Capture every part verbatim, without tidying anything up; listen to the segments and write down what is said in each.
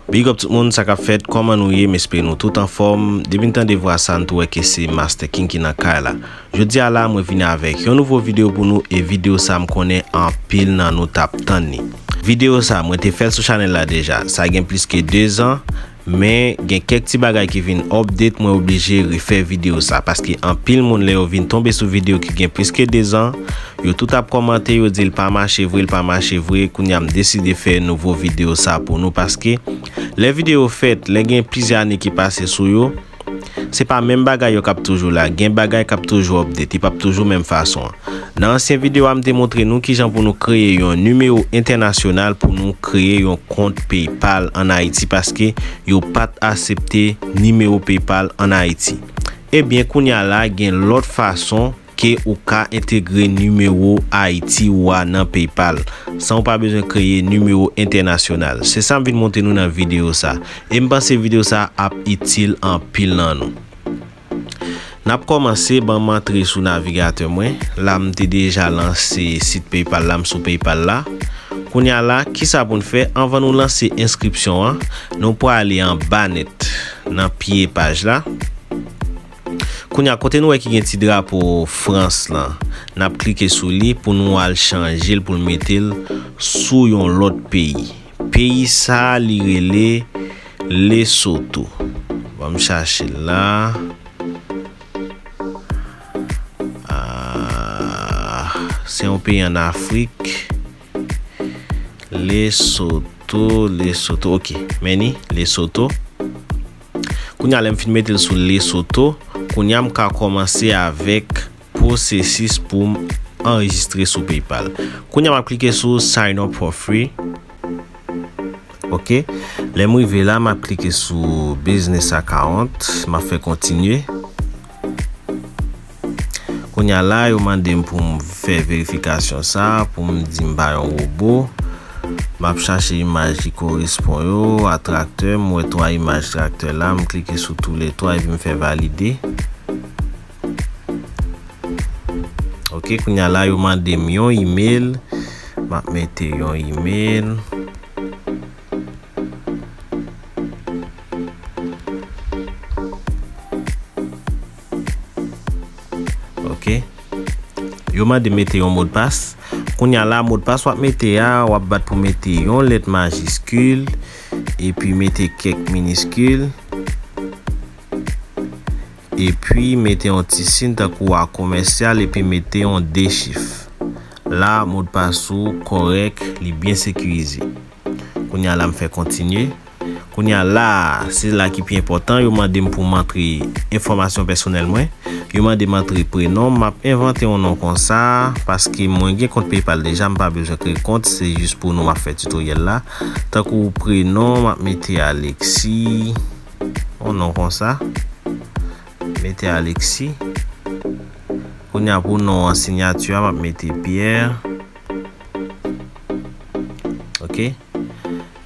Big up tout moun, sa k ap fèt, kòman nou ye? M espere nou tout anfòm. Depi n tande vwa sa, n tou wè ke se Master King ki nan kay la. Jodi a la, mwen vini avèk yon nouvo videyo pou nou, e videyo sa m konnen anpil nan nou t ap tann li. Videyo sa, mwen te fè l sou chanèl la deja. Sa gen plis ke de zan, men gen kèk ti bagay ki vin update, mwen oblije refè videyo sa, paske anpil moun lè yo vin tonbe sou videyo ki gen plis ke de zan, yo tout ap kòmante, yo di l pa mache vre, l pa mache vre. Kounye a m deside fè nouvo videyo sa pou nou, paske lè videyo fèt, lè gen plizyè ane ki pase sou yo, se pa menm bagay yo k ap toujou la. Gen bagay k ap toujou update, li p ap toujou menm fason an. Nan ansyen videyo a, m te montre nou kijan pou nou kreye yon nimewo entènasyonal pou nou kreye yon kont PayPal ann Ayiti, paske yo pa t aksepte nimewo PayPal ann Ayiti. Ebyen, kounye a la, gen lòt fason ke ou ka entegre nimewo Ayiti ou a nan PayPal, san ou pa bezwen kreye nimewo entènasyonal. Se sa m vin montre nou nan videyo sa. E m panse videyo sa ap itil anpil nan nou. N ap kòmanse, ban m antre sou navigatè mwen. La, m te deja lanse sit PayPal la, m sou PayPal la. Kounye a la, kisa pou n fè? Anvan nou lanse enskripsyon an, nou prale anba nèt, nan pye paj la. Kounye a, kote nou wè ki gen ti drapo Frans lan, n ap klike sou li pou nou al chanje l, pou l mete l sou yon lòt peyi. Peyi sa, li rele Lesotho. Ban m chache l la. Ah, se yon peyi ann Afrik. Lesotho, Lesotho. Ok, men ni, Lesotho. Kounye a, lè m fin mete l sou Lesotho, kounye a m ka kòmanse avèk pwosesis pou m anrejistre sou PayPal. Kounye a, m ap klike sou Sign up for free. Ok. Lè m rive la, m ap klike sou Business Account. M ap fè kontinye. Kounye a la, yo mande m pou m fè verifikasyon sa, pou m di m pa yon wobo. M ap chache imaj ki korespon yo a traktè. M wè twa imaj traktè la, m klike sou toulètwa epi m fè valide. Ok, kounye a la, yo mande m yon email. M ap mete yon email. Ok. Yo mande mete yon modpas. Kounye a la, modpas w ap mete a, w ap bat pou mete yon lèt majiskil, epi mete kèk miniskil, epi mete yon ti siy tankou a komèsyal, epi mete yon de chif. La, modpas ou kòrèk, li byen sekirize. Kounye a la, m fè kontinye. Kounye a la, se la ki pi enpòtan, yo mande m pou m antre enfòmasyon pèsonèl mwen. Yo mande m antre prenon, m ap envante yon non konsa, paske mwen gen kont PayPal deja, m pa bezwen kreye kont, se jis pou nou m ap fè titoryèl la. Tankou prenon, m ap mete Alexis, yon non konsa. Mete Alexis. Kounye a pou non an, siyati a, m ap mete Pierre. Ok.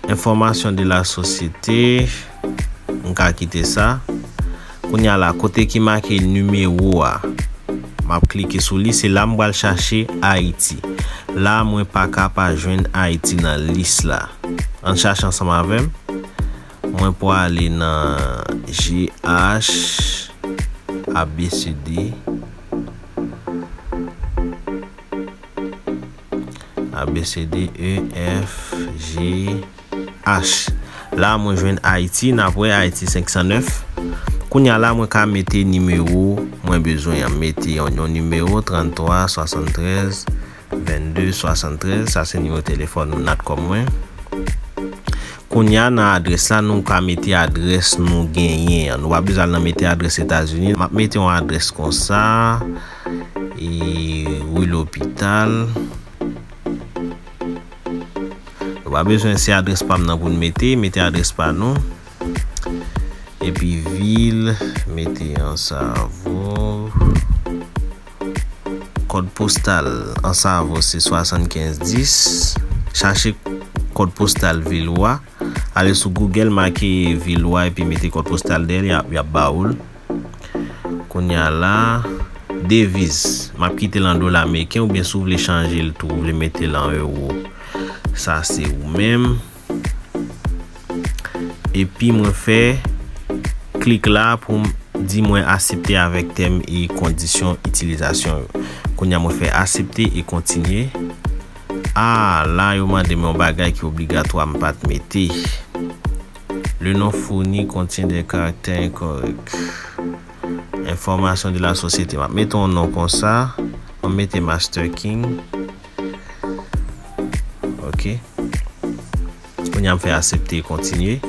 Information de la société. M ka kite sa. Kounye a la, kote ki make nimewo a, m ap klike sou li. Se la m pral chache Ayiti. La, mwen pa ka pa jwenn Ayiti nan lis la. Ann chache ansanm avè m. Mwen pwale nan G H A B C D. A B C D E F G H. La, mwen jwenn Ayiti, n ap wè Ayiti senk san nèf. Kounye a la, mwen ka mete nimewo mwen bezwen an. Mete yon, yon nimewo, tranntwa, swasanntrèz, vennde, swasanntrèz. Sa se nimewo telefòn natcom mwen. Kounye a, nan adrès la, nou ka mete adrès nou genyen an. Nou pa bezwen al nan mete adrès Etazini. M ap mete yon adrès konsa. E, ri Lopital. Nou pa bezwen se adrès pa m nan pou n mete, mete adrès pa nou. Epi vil, mete Ansavo. Kòd postal Ansavo se swasannkenz dis. Chache kòd postal vil ou a. Ale sou Google, make vil ou a epi mete kòd postal dèyè l, y ap, y ap ba ou l. Kounye a la, deviz. M ap kite l an dola ameriken oubyen si w vle chanje l tou, w vle mete l an ewo. Sa se ou menm. epi mwen fè klik la pou m di mwen aksepte avèk tèm e kondisyon itilizasyon yo. Kounye a mwen fè aksepte e kontinye. A, la yo mande m yon bagay ki obligatwa m pa t mete. Le nom fourni contient des caractères incorrects. Information de la société. M ap mete yon non konsa. M ap mete Master King. Ok. Kounye a m fè aksepte e kontinye.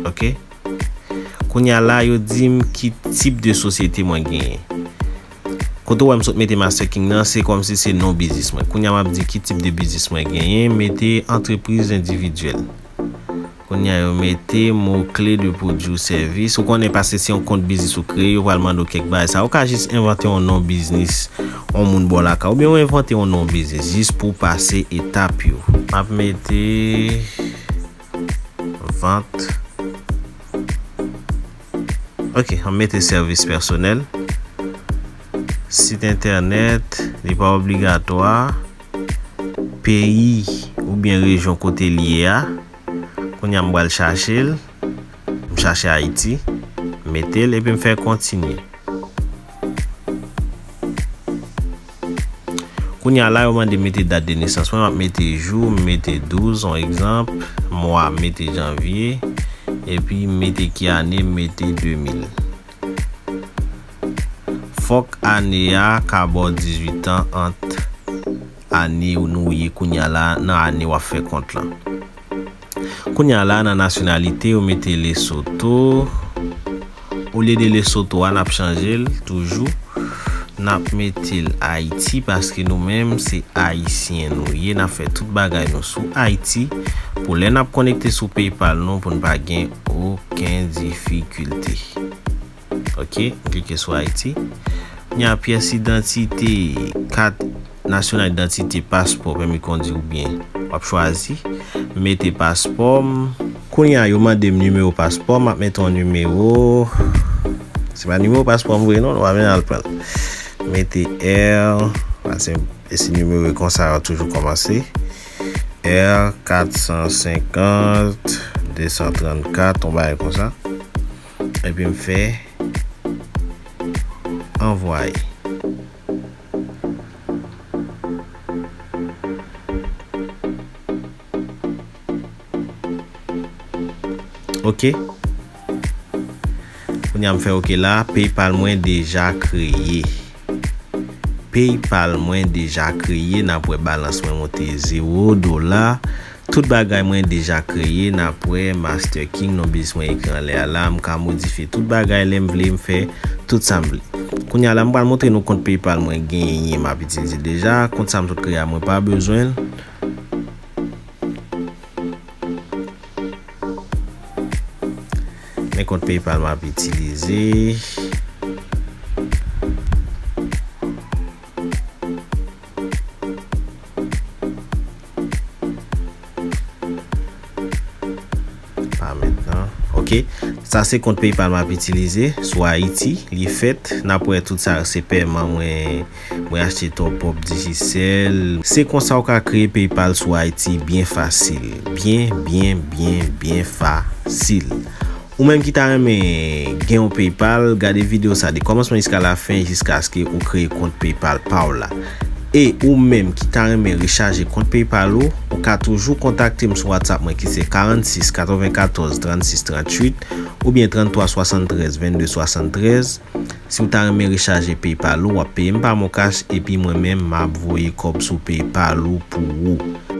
Ok. Kounye a la, yo di m ki tip de sosyete mwen genyen. Kote w wè m sot mete Master King nan, se kòmsi se non biznis mwen. Kounye a m ap di ki tip de biznis mwen genyen, mete entreprise individuelle. Kounye a yo mete mo kle de pwodui ou sèvis. Ou konnen paske se yon kont biznis ou kreye, yo pral mande w kèk bagay sa. Ou ka jis envante yon non biznis, yon moun bò lakay. Oubyen ou envante yon non biznis jis pou w pase etap yo. M ap mete vant. Ok, m ap mete sèvis pèsonèl. Sit entènèt, li pa obligatwa. Peyi oubyen rejyon kote l ye a. Kounye a m pral chache l. M chache Ayiti. M mete l epi m fè kontinye. Kounye a la, yo mande m mete dat de nesans mwen. M ap mete jou, m mete douz, yon egzanp. Mwa, m mete janvye. Epi m mete ki ane, m mete de mil. Fòk ane a ka ba w dizuit an ant ane nou ye kounye a la, nan ane w ap fè kont lan. Kounye a la, nan nasyonalite, yo mete Lesotho. Olye de Lesotho a, n ap chanje l toujou. N ap mete l Ayiti, paske nou menm, se Ayisyen nou ye. N ap fè tout bagay nou sou Ayiti. Pou lè n ap konekte sou PayPal nou, pou n pa gen okenn difikilte. Ok, m klike sou Ayiti. Kounye a, pyès idantite, kat nasyonal idantite, paspò, pèmi kondwi oubyen w ap chwazi. M mete paspò m. Kounye a, yo mande m nimewo paspò, m ap mete yon nimewo. Se pa nimewo paspò m vre non, nou pa vin al pran l. Mete R, paske e se nimewo konsa yo toujou kòmanse. R kat san senkant, de san trannkat, yon bagay konsa. Epi m fè anvwaye. Ok. Kounye a m fè ok la, PayPal mwen deja kreye. PayPal mwen deja kreye, n ap wè balans mwen monte zewo dola. Tout bagay mwen deja kreye, n ap wè Master King, non biznis mwen ekri anlè a la, m ka modifye tout bagay lè m vle, m fè tout sa m vle. Kounye a la, m pral montre nou kont PayPal mwen genyen, m ap itilize deja. Kont sa m sot kreye a, mwen pa bezwen l. Men kont PayPal m ap itilize. Pa mentnan. Ok. Sa se kont PayPal m ap itilize sou Ayiti. Li fèt. N ap wè tout sa se pèman mwen, mwen achte top up Digicel. Se konsa w ka kreye PayPal sou Ayiti byen fasil. Byen, byen, byen, byen fasil. Ou menm ki ta renmen gen yon PayPal, gade videyo sa de kòmansman jiska lafen, jiskaske ou kreye kont PayPal pa w la. E ou menm ki ta renmen rechaje kont PayPal ou, ou ka toujou kontakte m sou WhatsApp mwen ki se karannsis katrevenkatòz trannsis tranntuit oubyen tranntwa swasanntrèz vennde swasanntrèz. Si w ta renmen rechaje PayPal ou, w ap peye m pa MonCash epi mwen menm m ap voye kòb sou PayPal ou pou ou.